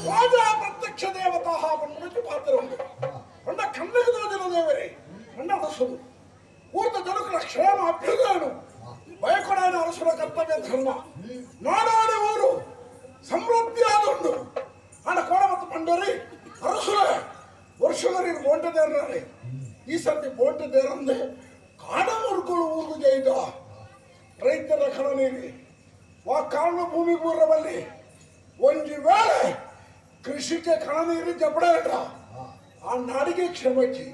ರಾಜ ಪ್ರತ್ಯಕ್ಷ ದೇವತಾ ಪನ್ಪುನಂಚಿ ಪಾತ್ರ ಉಂಡು. ಪಂಡ ಕಣ್ಣಗ್ ತೋಜುನ ದೇವರೇ ಪಂಡ ಅರಸುಲು. ಊರ್ದ ಜನಕುಲ ಕ್ಷೇಮ ಅಭ್ಯುದಯನು ಬಯಕೊಡಾಯಿನ ಅರಸುರ ಕರ್ತವ್ಯ ಧರ್ಮ. ನಾಡಾಡಿ ಊರು ಸಮೃದ್ಧಿ ಆದುಂಡು. ಆಂಡ ಕೋಡ ಮತ್ತು ಪಂಡರಿ ಅರಸುಲೆ ವರ್ಷಗರಿ ಬೋಂಟೆ ದೇರ್ನಾರೆ. ಈ ಸರ್ತಿ ಬೋಂಟೆ ದೇರಂದೆ ಕಾಡಮುರ್ಗಳು ಊರ್ಗು ಜೈದ ರೈತರ ಕಣ ನೀರಿ ವಾ ಕಾರಣ ಭೂಮಿ ಬೂರಬಲ್ಲಿ. ಒಂಜಿ ವೇಳೆ ಕೃಷಿಗೆ ಕಣ ನೀರು ಜಪಡ ಆ ನಾಡಿಗೆ ಕ್ಷಮಚಿ.